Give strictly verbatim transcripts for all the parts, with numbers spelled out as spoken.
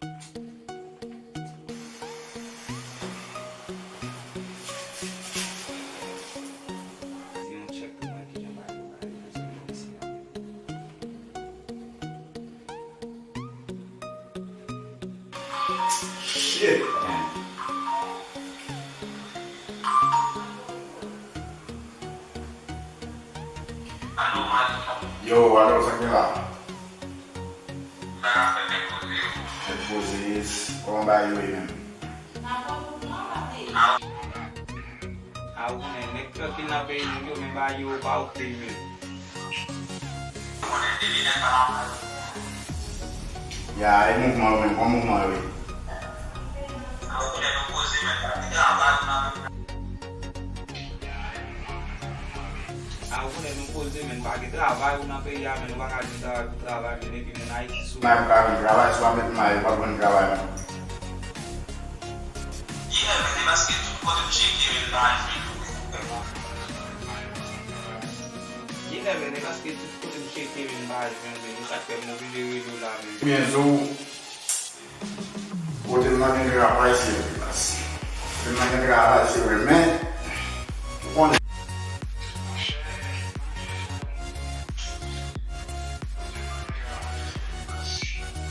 Yon tchèk pou mwen, kijan bagay yo ye, mesye. Shit, man. Yo, alo, sa k gen la? Nèg poze, kòman bagay yo ye menm? A, ou konnen, nèg trankil nan peyi nou yo, men bagay yo pa oke menm. Ya, e mouvman yo menm, kòman mouvman yo ye? A, ou konnen nou poze, men pa gen travay ou nan peyi a, men nou pa ka jwenn travay pou travay, men epi moun Ayiti sou. May pa jwenn travay, si w pa met may, ou pa jwenn travay, non. Li nève, se paske tout kote m tcheke, men m pa jwenn. Li nève, se paske tout kote m tcheke, men m pa jwenn, men se sa k fè m oblije rele w la, men. Byen, Zo, kote m nan gen travay, se vre, baz. Kote m nan gen travay, se vre, men, ou konnen.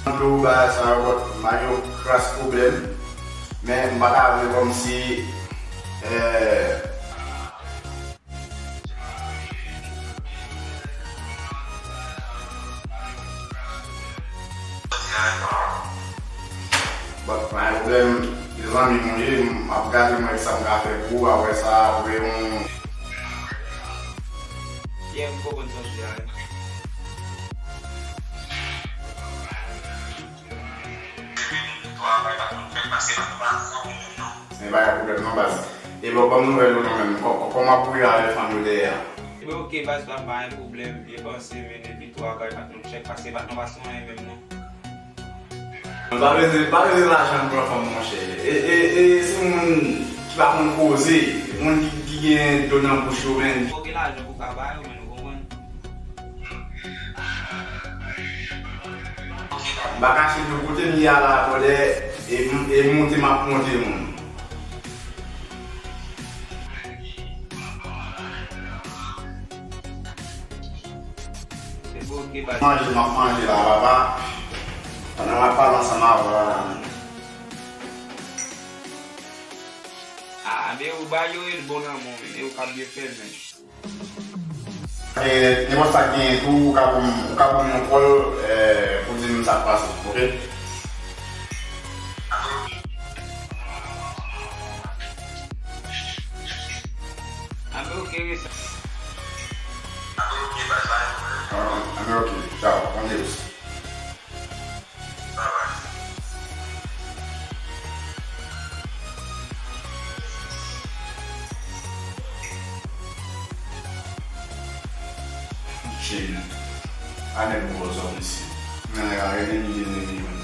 Mwen di w bagay sa yo, but, m pa gen yon kras pwoblèm, men m pa ta vle kòmsi, eh, But, pa gen pwoblèm, mezanmi, mwen ye, m ap gade mwen sa m ka fè pou ou, apre sa, apre yon. Yeah, m konprann sa w di a, wi. Men pa gen pwoblèm non, baz. E bon, ban m nouvèl ou non menm. Kò-, kò-, kòman pou y ale fanm yo dèyè a? Ebyen, oke, baz, pa, pa gen pwoblèm. Byen panse, men depi tou a bay patnè w tchèk, paske patnè w pa sou anyen menm non. Sa vle di, pa vle di lajan pran fanm, monchè. E, e, e, se moun ki pa konn koze, moun ki, ki gen dlo nan bouch yo, men. Fò gen lajan pou w ka ba yo, men, ou konprann? M pa kache di w kote m ye a la, brother, e, e monte m ap monte moun. Manje, m ap manje la, papa. Pandan m ap pale ansanm avè w la, men. Ah, men ou ba yo e bon nan men w, men ou ka byen fè l, men. Eh, nenpòt sa k genyen tou, ou ka ban m, ou ka ban m yon call, eh, pou di m sa k pase, oke? Anben, oke, wi, sa. Anben, oke, baz, pa gen pwoblèm. Ah, anben, oke, tchaw, on est. Shit. A nèg gwo zòn isi. Men nèg la rele m, li vin rele m.